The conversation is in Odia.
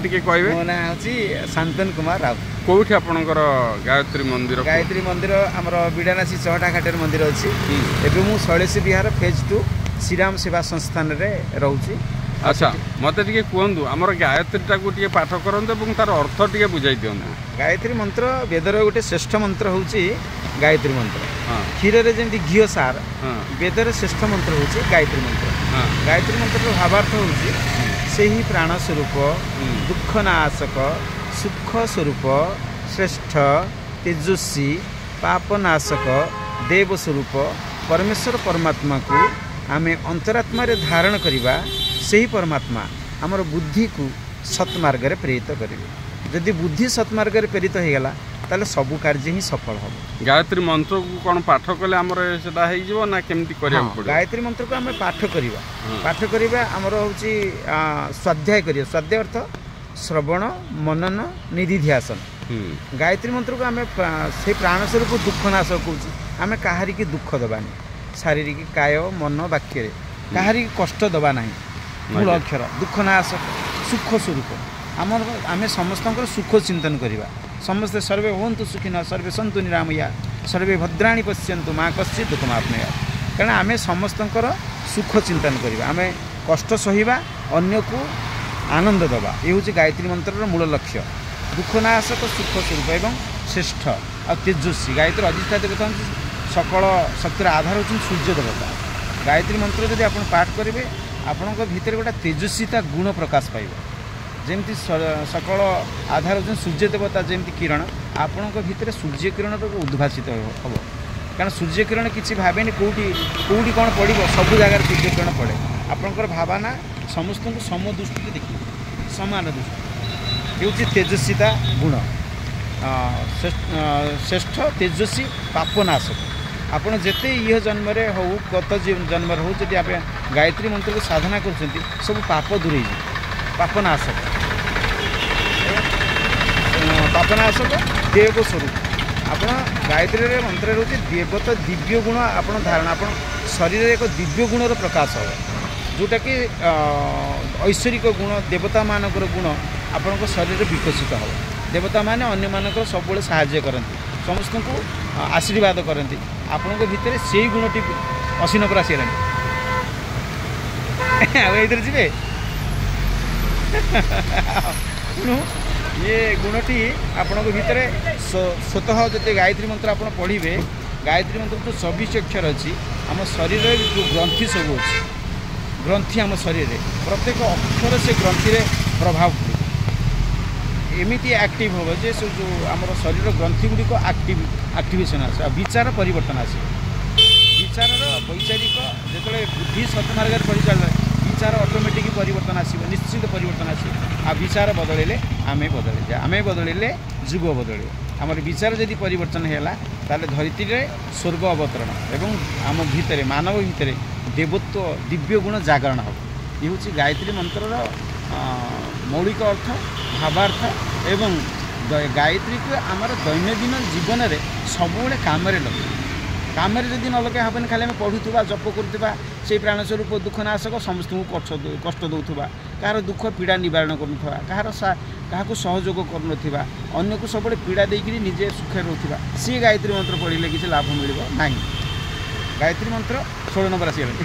ଟିକେ କହିବେ? ମୋ ନାଁ ହେଉଛି ଶାନ୍ତନ କୁମାର ରାଉତ। କୋଉଠି ଆପଣଙ୍କର ଗାୟତ୍ରୀ ମନ୍ଦିର? ଗାୟତ୍ରୀ ମନ୍ଦିର ଆମର ବିଡ଼ାନାସୀ ଚହଟା ଘାଟରେ ମନ୍ଦିର ଅଛି। ଏବେ ମୁଁ ଶୈଳେଶ ବିହାର ଫେଜ୍ 2 ଶ୍ରୀରାମ ସେବା ସଂସ୍ଥାନରେ ରହୁଛି। ଆଚ୍ଛା, ମୋତେ ଟିକେ କୁହନ୍ତୁ, ଆମର ଗାୟତ୍ରୀଟାକୁ ଟିକେ ପାଠ କରନ୍ତୁ ଏବଂ ତାର ଅର୍ଥ ଟିକେ ବୁଝାଇ ଦିଅନ୍ତୁ। ଗାୟତ୍ରୀ ମନ୍ତ୍ର ବେଦର ଗୋଟେ ଶ୍ରେଷ୍ଠ ମନ୍ତ୍ର ହେଉଛି ଗାୟତ୍ରୀ ମନ୍ତ୍ର। କ୍ଷୀରରେ ଯେମିତି ଘିଅ ସାର, ବେଦର ଶ୍ରେଷ୍ଠ ମନ୍ତ୍ର ହେଉଛି ଗାୟତ୍ରୀ ମନ୍ତ୍ର। ଗାୟତ୍ରୀ ମନ୍ତ୍ରର ଭାବାର୍ଥ ହେଉଛି ସେହି ପ୍ରାଣ ସ୍ୱରୂପ, ଦୁଃଖନାଶକ, ସୁଖ ସ୍ୱରୂପ, ଶ୍ରେଷ୍ଠ, ତେଜସ୍ୱୀ, ପାପନାଶକ, ଦେବ ସ୍ୱରୂପ ପରମେଶ୍ୱର ପରମାତ୍ମାକୁ ଆମେ ଅନ୍ତରାତ୍ମାରେ ଧାରଣ କରିବା। ସେହି ପରମାତ୍ମା ଆମର ବୁଦ୍ଧିକୁ ସତ୍ମାର୍ଗରେ ପ୍ରେରିତ କରିବେ। ଯଦି ବୁଦ୍ଧି ସତ୍ମାର୍ଗରେ ପ୍ରେରିତ ହେଇଗଲା, ତାହେଲେ ସବୁ କାର୍ଯ୍ୟ ହିଁ ସଫଳ ହେବ। ଗାୟତ୍ରୀ ମନ୍ତ୍ରକୁ କ'ଣ ପାଠ କଲେ ଆମର ସେଟା ହେଇଯିବ ନା କେମିତି କରିବାକୁ ପଡ଼ିବ? ଗାୟତ୍ରୀ ମନ୍ତ୍ରକୁ ଆମେ ପାଠ କରିବା, ପାଠ କରିବା ଆମର ହେଉଛି ସ୍ୱାଧ୍ୟାୟ କରିବା। ସ୍ୱାଧ୍ୟାୟ ଅର୍ଥ ଶ୍ରବଣ, ମନନ, ନିଧିଧ୍ୟାସନ। ଗାୟତ୍ରୀ ମନ୍ତ୍ରକୁ ଆମେ ସେଇ ପ୍ରାଣ ସ୍ୱରୂପ ଦୁଃଖ ନାଶ କହୁଛି। ଆମେ କାହାରିକି ଦୁଃଖ ଦେବାନି, ଶାରୀରିକ, କାୟ, ମନ, ବାକ୍ୟରେ କାହାରିକି କଷ୍ଟ ଦେବା ନାହିଁ। ମୂଳ ଅକ୍ଷର ଦୁଃଖ ନାଶ, ସୁଖ ସ୍ୱରୂପ। ଆମର ଆମେ ସମସ୍ତଙ୍କର ସୁଖ ଚିନ୍ତନ କରିବା। ସମସ୍ତେ ସର୍ବେ ହୁଅନ୍ତୁ ସୁଖିନ, ସର୍ବେ ସନ୍ତୁ ନିରାମୟା, ସର୍ବେ ଭଦ୍ରାଣୀ ପଶ୍ୟନ୍ତୁ ମା କଶ୍ଚିତ ଦୁଃଖମାପ୍ନୟା। କାରଣ ଆମେ ସମସ୍ତଙ୍କର ସୁଖ ଚିନ୍ତନ କରିବା, ଆମେ କଷ୍ଟ ସହିବା, ଅନ୍ୟକୁ ଆନନ୍ଦ ଦେବା। ଏ ହେଉଛି ଗାୟତ୍ରୀ ମନ୍ତ୍ରର ମୂଳ ଲକ୍ଷ୍ୟ। ଦୁଃଖନାଶକ, ସୁଖ ସ୍ୱରୂପ ଏବଂ ଶ୍ରେଷ୍ଠ ଆଉ ତେଜସ୍ୱୀ। ଗାୟତ୍ରୀ ଅଧିଷ୍ଠାତା ଦେବତା ହେଉଛନ୍ତି, ସକଳ ଶକ୍ତିର ଆଧାର ହେଉଛନ୍ତି ସୂର୍ଯ୍ୟ ଦେବତା। ଗାୟତ୍ରୀ ମନ୍ତ୍ର ଯଦି ଆପଣ ପାଠ କରିବେ, ଆପଣଙ୍କ ଭିତରେ ଗୋଟେ ତେଜସ୍ୱୀତା ଗୁଣ ପ୍ରକାଶ ପାଇବ। ଯେମିତି ସକଳ ଆଧାର ହେଉଛନ୍ତି ସୂର୍ଯ୍ୟ ଦେବତା, ଯେମିତି କିରଣ, ଆପଣଙ୍କ ଭିତରେ ସୂର୍ଯ୍ୟ କିରଣ ଉଦ୍ଭାସିତ ହେବ। କାରଣ ସୂର୍ଯ୍ୟ କିରଣ କିଛି ଭାବେନି କେଉଁଠି କେଉଁଠି କ'ଣ ପଡ଼ିବ, ସବୁ ଜାଗାରେ ସୂର୍ଯ୍ୟ କିରଣ ପଡ଼େ। ଆପଣଙ୍କର ଭାବନା ସମସ୍ତଙ୍କୁ ସମ ଦୃଷ୍ଟିରେ ଦେଖିବେ, ସମାନ ଦୃଷ୍ଟି ହେଉଛି ତେଜସ୍ୱୀତା ଗୁଣ। ଶ୍ରେଷ୍ଠ, ତେଜସ୍ୱୀ, ପାପନାଶକ। ଆପଣ ଯେତେ ଇହ ଜନ୍ମରେ ହେଉ, ଗତ ଜନ୍ମରେ ହେଉ, ଯଦି ଆପଣ ଗାୟତ୍ରୀ ମନ୍ତ୍ରକୁ ସାଧନା କରୁଛନ୍ତି, ସବୁ ପାପ ଦୂରେଇଯିବ। ପାପନାଶକ, ପାପନାଶକ, ଦେବ ସ୍ୱରୂପ। ଆପଣ ଗାୟତ୍ରୀରେ ମନ୍ତ୍ରରେ ରହୁଛି ଦେବତା ଦିବ୍ୟ ଗୁଣ ଆପଣ ଧାରଣା, ଆପଣ ଶରୀରରେ ଏକ ଦିବ୍ୟ ଗୁଣର ପ୍ରକାଶ ହେବ, ଯେଉଁଟାକି ଐଶ୍ୱରିକ ଗୁଣ, ଦେବତାମାନଙ୍କର ଗୁଣ ଆପଣଙ୍କ ଶରୀରରେ ବିକଶିତ ହେବ। ଦେବତାମାନେ ଅନ୍ୟମାନଙ୍କର ସବୁବେଳେ ସାହାଯ୍ୟ କରନ୍ତି, ସମସ୍ତଙ୍କୁ ଆଶୀର୍ବାଦ କରନ୍ତି। ଆପଣଙ୍କ ଭିତରେ ସେଇ ଗୁଣଟି 80 ନମ୍ବର ଆସିଗଲାଣି, ଆଉ ଏଇଥିରେ ଯିବେ। ତେଣୁ ଇଏ ଗୁଣଟି ଆପଣଙ୍କ ଭିତରେ ସ୍ୱତଃ ଯଦି ଗାୟତ୍ରୀ ମନ୍ତ୍ର ଆପଣ ପଢ଼ିବେ, ଗାୟତ୍ରୀ ମନ୍ତ୍ର ଯେଉଁ 24 ଅକ୍ଷର ଅଛି, ଆମ ଶରୀରରେ ଯେଉଁ ଗ୍ରନ୍ଥି ସବୁ ଅଛି, ଗ୍ରନ୍ଥି ଆମ ଶରୀରରେ ପ୍ରତ୍ୟେକ ଅକ୍ଷର ସେ ଗ୍ରନ୍ଥିରେ ପ୍ରଭାବ ପଡ଼ିବ। ଏମିତି ଆକ୍ଟିଭ୍ ହେବ ଯେ ସେ ଯେଉଁ ଆମର ଶରୀର ଗ୍ରନ୍ଥି ଗୁଡ଼ିକ ଆକ୍ଟିଭେସନ୍ ଆସିବ ଆଉ ବିଚାର ପରିବର୍ତ୍ତନ ଆସିବ। ବିଚାରର ବୈଚାରିକ ଯେତେବେଳେ ବୁଦ୍ଧି ସତ୍ମାର୍ଗରେ ପରିଚାଳନା, ବିଚାର ଅଟୋମେଟିକ୍ ପରିବର୍ତ୍ତନ ଆସିବ, ନିଶ୍ଚିତ ପରିବର୍ତ୍ତନ ଆସିବ। ଆଉ ବିଚାର ବଦଳିଲେ ଆମେ ବଦଳିଯିବା, ଆମେ ବଦଳିଲେ ଯୁଗ ବଦଳିବ। ଆମର ବିଚାର ଯଦି ପରିବର୍ତ୍ତନ ହେଲା, ତାହେଲେ ଧରିତ୍ରୀରେ ସ୍ୱର୍ଗ ଅବତରଣ ଏବଂ ଆମ ଭିତରେ, ମାନବ ଭିତରେ ଦେବତ୍ୱ ଦିବ୍ୟ ଗୁଣ ଜାଗରଣ ହେବ। ଇଏ ହେଉଛି ଗାୟତ୍ରୀ ମନ୍ତ୍ରର ମୌଳିକ ଅର୍ଥ, ଭାବାର୍ଥ। ଏବଂ ଗାୟତ୍ରୀକୁ ଆମର ଦୈନନ୍ଦିନ ଜୀବନରେ ସବୁବେଳେ କାମରେ ଲଗାଇବା। କାମରେ ଯଦି ନ ଲଗାଇ ହେବନି। ଖାଲି ଆମେ ପଢ଼ୁଥିବା, ଜପ କରୁଥିବା, ସେଇ ପ୍ରାଣ ସ୍ୱରୂପ ଦୁଃଖନାଶକ, ସମସ୍ତଙ୍କୁ କଷ୍ଟ ଦେଉଥିବା, କାହାର ଦୁଃଖ ପୀଡ଼ା ନିବାରଣ କରୁନଥିବା, କାହାକୁ ସହଯୋଗ କରୁନଥିବା, ଅନ୍ୟକୁ ସବୁବେଳେ ପୀଡ଼ା ଦେଇକରି ନିଜେ ସୁଖରେ ରହୁଥିବା, ସିଏ ଗାୟତ୍ରୀ ମନ୍ତ୍ର ପଢ଼ିଲେ କିଛି ଲାଭ ମିଳିବ ନାହିଁ। ଗାୟତ୍ରୀ ମନ୍ତ୍ର 16 ନମ୍ବର ଆସିଗଲାଣି।